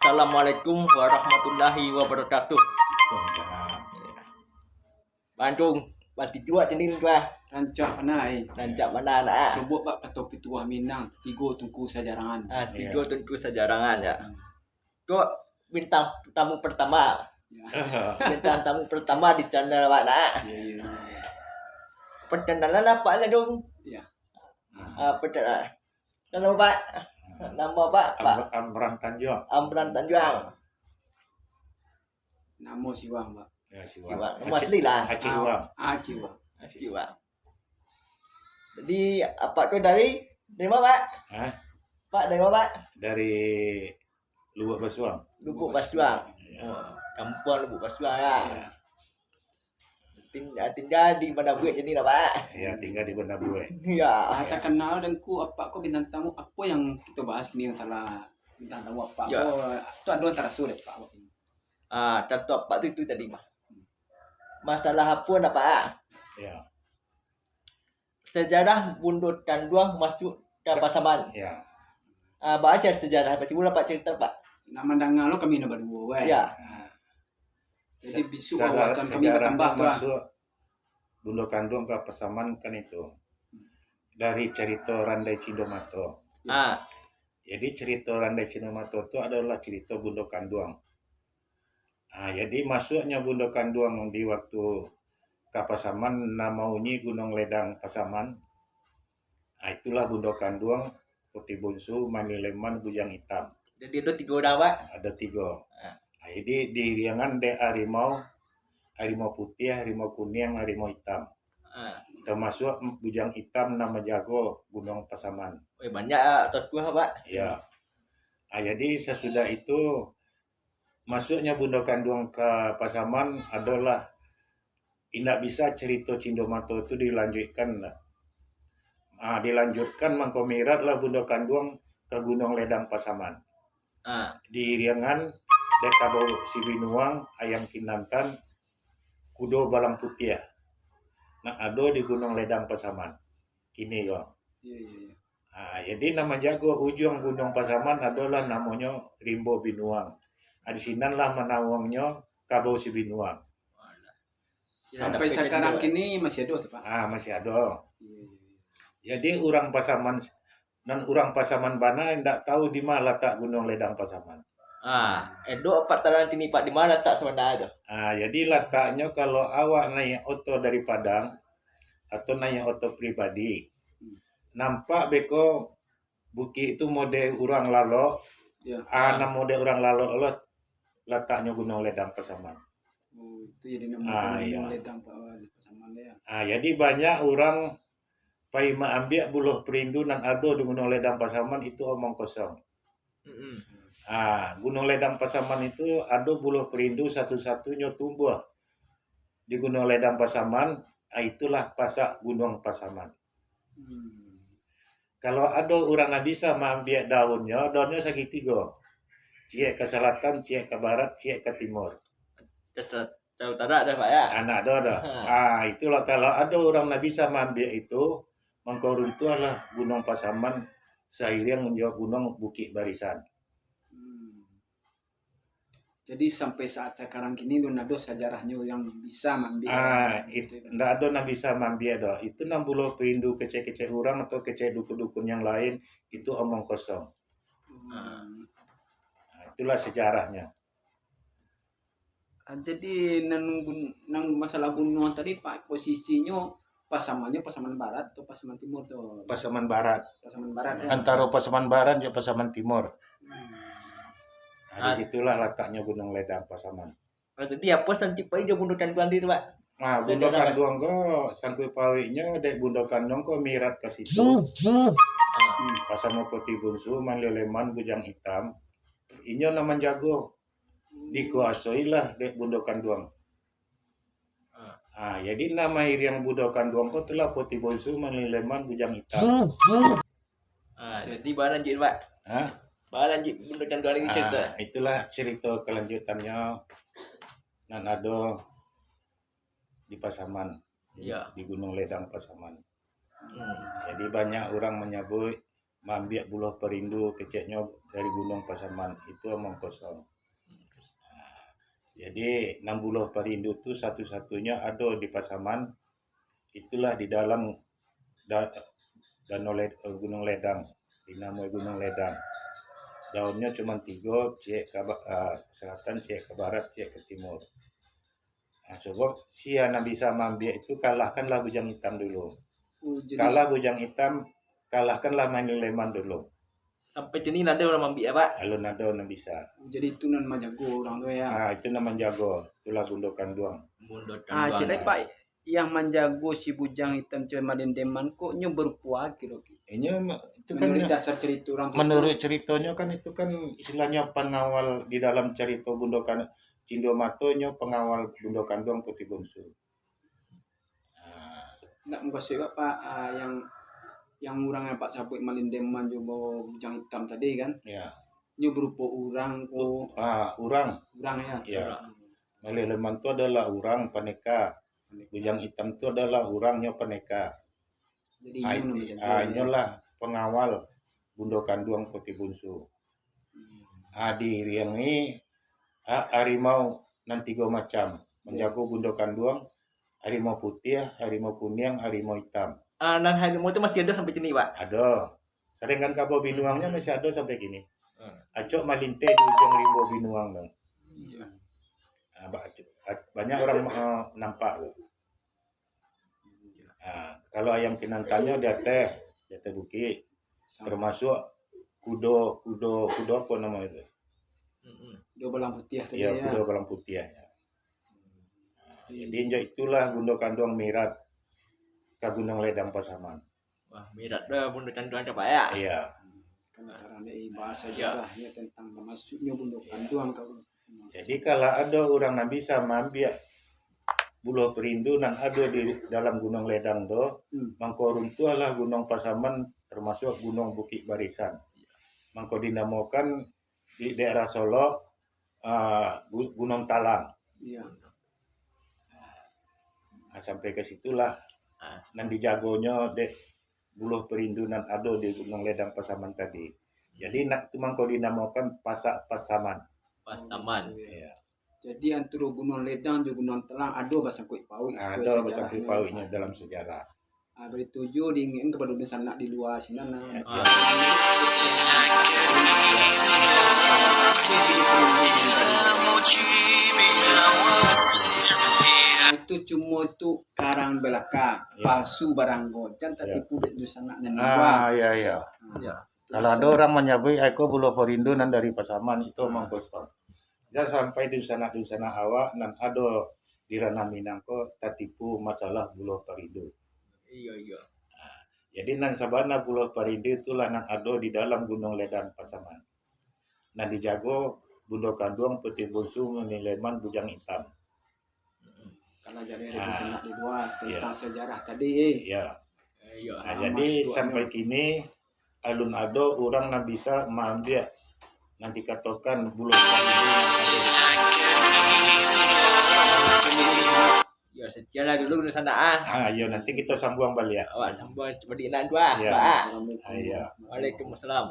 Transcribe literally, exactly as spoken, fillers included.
Assalamualaikum warahmatullahi wabarakatuh. Waalaikumsalam. Bandung, batijuak tadi tu ah. Rancak bana, eh. Rancak bana ah. Sobok bak kato pituah Minang, tigo tungku sajarangan. Ah, tigo Iya. tungku sajarangan ya. Hmm. Kok bintang tamu pertama. Ya. Bintang tamu pertama di channel awak nah. Iya, iya, iya. Perkenalan apa lah dong? Iya. Ah, perkenalan. Nama Pak? Nama Pak? Pak Amr-, Amran Tanjuang. Amran Tanjuang. Namo Siwang, Pak. Ya, Siwang. Siwang. Namo Aceh, asli lah. Aceh Ah, Siwang. Aceh Siwang. Aceh Siwang. Jadi, apa tu dari, dari mana, Pak? Hah? Pak, dari mana, Pak? Dari Lubuk Basuang. Lubuk Basuang. Ya. Oh, kampuang Lubuk Basuang lah. Ya. Ting-, tingga di Banda Buek jadi lah, Pak. Ya, tingga di Banda Buek. Ya. Ah, takanal dengku apak ko bintang tamu, apo yang kito bahas kini masalah bintang tamu apak Ya. ko, tu ado taraso dek apak ko. Ah, tantu apak tu itu tadi mah. Masalah apo ndak, Pak? Ya. Sejarah Bundo Kanduang masuk ka Ka-, Pasaman. Ya. Ah, baa sejarah, cubo lah Pak carito, Pak. Nak mandanga lo kami nan baduo, weh. Ya. Ah. Jadi, Se-, bisuak sejarah, wawasan kami sejarah batambah tu, ah. Masuk Bundo Kanduang ka Pasaman kan itu. Dari carito Randai Cindo Mato. Ah. Jadi, carito Randai Cindo Mato tu adolah carito Bundo Kanduang. Ah, jadi, masuaknyo Bundo Kanduang di waktu ka Pasaman, namaunyo Gunuang Ledang Pasaman. Ah, itulah Bundo Kanduang, Puti Bunsu, Mani Leman, Bujang Itam. Jadi, ado tigo urang, Pak? Ado tigo. Ah. Ah, jadi, diiriangan dek harimau, harimau putiah, harimau kuniang, harimau itam. Ah. Tamasuak Bujang Itam nan manjago Gunuang Pasaman. Weh, banyak, ah, tokoh, Pak. Ya. Ah, jadi, sasudah itu, masuaknyo Bundo Kanduang ka Pasaman adolah indak bisa carito Cindo Mato tu dilanjuikkan. Ah, dilanjutkan mangko miratlah Bundo Kanduang ka Gunuang Ledang Pasaman. Ah. Diiriangan dek kabau Sibinuang, Ayam Kinantan, Kudo Balang Putiah. Nan ado di Gunuang Ledang Pasaman. Kini ko. Iya, iya, iya. Ah, jadi, nan manjago ujuang Gunuang Pasaman adolah namonyo Rimbo Binuang. Ah, di sinanlah manauangnyo Kabau Sibinuang. Sampai sakarang kini masih ado tu, Pak? Ah, masih ado. Iya, iya, iya. Jadi, urang Pasaman, nan urang Pasaman bana indak tahu di ma latak Gunuang Ledang Pasaman. Ah, ado pataruan kini, Pak, di ma latak sabana tu? Ah, jadi lataknyo, kalau awak naiak oto dari Padang, atau naiak oto pribadi, Hmm. nampak beko bukik tu model urang lalok, Ya. ah, nan model urang lalok lah lataknyo Gunuang Ledang Pasaman. Oh, itu jadi namo Ah, Gunuang iya. Ledang Pa-, Pasaman ya. Ah, jadi banyak urang pai maambiak buloh pirindu nan ado di Gunuang Ledang Pasaman itu omong kosong. Mm-mm. Ah, Gunuang Ledang Pasaman itu ado buloh pirindu satu-satunyo tumbuah di Gunuang Ledang Pasaman, ah, itulah pasak Gunuang Pasaman. Hmm. Kalau ado urang nan bisa maambiak daunnyo, daunnyo sagitigo. Ciek ka salatan, ciek ka barat, ciek ka timur. Ka sel-, ka utara dah, Pak, ya? Anak tu dah. Ha. Ah, itulah, kalau ado urang nan bisa maambiak itu, mangko runtuahlah Gunuang Pasaman sairiang jo Gunuang Bukik Barisan. Hmm. Jadi, sampai saat sakarang kini, alun ado sajarahnyo yang bisa maambiak Ah, gitu, it-, ya, Pak? Ndak ado nan bisa maambiak doh. Itu nan buloh pirindu kecek-kecek urang atau kecek dukun-dukun yang lain, itu omong kosong. Hmm. Ah, itulah sejarahnya. Ah, jadi, nan gun-, nan masalah gunuang tadi, Pak, posisinyo Pasamannyo Pasaman Barat atau Pasaman Timur tu? Pasaman Barat. Pasaman Barat, ya? Antaro Pasaman Barat jo Pasaman Timur. Hmm. Nah, di Ah. situlah lataknyo Gunuang Ledang Pasaman. Ah, jadi apo sangkuik pauik jo Bundo Kanduang tadi tu, Pak? Nah, Bundo Saudara Mas. Kanduang ko, sangkuik pauiknyo dek Bundo Kanduang ko mirat ka situ. Hmm. Basamo Puti Bunsu, Mani Leman, Bujang Itam. Inyo nan manjago. Dikuasoilah dek Bundo Kanduang. Ah. Ah, jadi nan mairiang Bundo Kanduang ko tu lah Puti Bunsu, Mani Leman, Bujang Itam. Ah, jadi baa lanjuik, Pak? Hah? Baa lanjuik Bundo Kanduang lagi carito? Ah, itulah carito kalanjutannyo nan ado di Pasaman, Iya. di Gunuang Ledang Pasaman. Hmm. Jadi banyak urang manyabuik maambiak buloh parindu, keceknyo dari Gunuang Pasaman, itu omong kosong. Nah, jadi, nan buloh parindu tu satu-satunyo ado di Pasaman, itulah di dalam da-, Danau Led-, eh, Gunuang Ledang, dinamoi Gunuang Ledang. Daunnyo cuma tigo, ciek ka ba-, ah, ka selatan, ciek ka barat, ciek ka timur. Nah, cubo, sia nan bisa maambiak itu, kalahkanlah Bujang Itam dulu. Oh, jadi Kalah Bujang Itam, kalahkanlah Malileman dulu. Sampai kini ndak ado urang maambiak, Pak? Alun ado nan bisa. Jadi itu nan manjago urang tu, ya? Ah, itu nan manjago. Itulah Bundo Kanduang. Bundo Ah, Kanduang. Cik Lai, Pak, yang manjago si Bujang Itam Cewek Malindeman kok nyo barupo kiro-kiro? Inyo ma-, itu kan Menurut dasar cerita urang tu. Menurut ceritonyo kan itu kan istilahnyo pengawal di dalam cerita Bundo Kan-, Cindua Mato, nyo pengawal Bundo Kanduang Puti Bunsu. Ah. Ndak mukasuik Bapak, ah, yang, yang urang yang Pak sabuik Malindeman jo Bujang Itam tadi kan? Ya. Nyo barupo urang ko? Ah, urang. Urang ya? Ya. Urang. Malindeman tu adalah urang paneka. Paneka. Bujang Itam tu adalah urang nyo paneka. Jadi, Ah, inyo iti-, manjago ah, dia. Inyolah pengawal Bundo Kanduang Puti Bunsu. Hmm. Ah, diiriangi, ah, harimau nan tigo macam. Ya. Manjago Bundo Kanduang, harimau putiah, harimau kuniang, harimau itam. Ah, nan harimau tu masih ado sampai kini, Pak? Ado. Sadangkan kabau binuangnyo Hmm. masih ado sampai kini. Hmm. Acok malinteh di ujuang rimbo binuang tu. Iya. Ah, ba-, acok, a-, banyak urang, ah, nampak tu. Ah, kalau ayam kinantangnyo di ateh, di ateh bukik. Sama. Termasuk kudo, kudo, kudo apo namo itu? Mm-mm. Kudo balang putiah tadi, Iya, ya. Kudo balang putiah, ya. Ah, Iya. jadi, injak itulah Bundo Kanduang mirat ka Gunuang Ledang Pasaman. Wah, mirat dah Bundo Kanduang tu, Pak, ya? Iya. Kan tarang di bahasa Iya. sejarahnya tentang masuknya Bundo Iya. Kanduang ka Jadi, kalau ado urang nan bisa maambiak buloh parindu nan ado di dalam Gunuang Ledang tu, Hmm. mangko runtuahlah Gunuang Pasaman, termasuk Gunuang Bukik Barisan. Mangko dinamokan di daerah Solok, ah, Gu-, Gunuang Talang. Iya. Ah, sampai ka situlah Ah. nan dijagonyo dek buloh parindu nan ado di Gunuang Ledang Pasaman tadi. Jadi, nak tu mangko dinamokan Pasak Pasaman. Pasaman. Iya. Jadi, antaro Gunuang Ledang jo Gunuang Talang ado basangkuik pauik Ah, ko ado sejarahnya basangkuik lah. pauknyo dalam sejarah. Ah, bari tu juo diingekkan kapado dunsanak di lua sinan lah. Ya. Ah. Ah, itu cuma tu karang belaka, Ya. palsu barang ko. Jan Ya. tatipu dek dunsanak nan di lua. Ah, ya, ya. Ah. Ya. Kalau ado urang manyabuik, "Ai ko buloh parindu nan dari Pasaman," itu Ah. omong kosong. Jan sampai dunsanak-dunsanak awak nan ado di Ranah Minang ko tatipu masalah buloh parindu. Iya, iya. Nah, jadi nan sabana buloh parindu itulah nan ado di dalam Gunuang Ledang Pasaman. Nan dijago Bundo Kanduang, Puti Bunsu, Malindeman, Bujang Itam. Kalau jadi ada Nah. dunsanak di lua Iya. tentang sejarah tadi, eh. Iya. Eh, iya. Nah, Ah, jadi maksudnya. sampai kini alun ado urang nan bisa maambiak nan dikatokan buloh parindu nan ado di Ya, sekianlah dulu dunsanak, ah. Ah, iyo, nanti kita sambung baliak. Awak sambung seperti nan tu, ah, Ya. Pak, ah. Assalamualaikum. Ah, iya. Waalaikumsalam.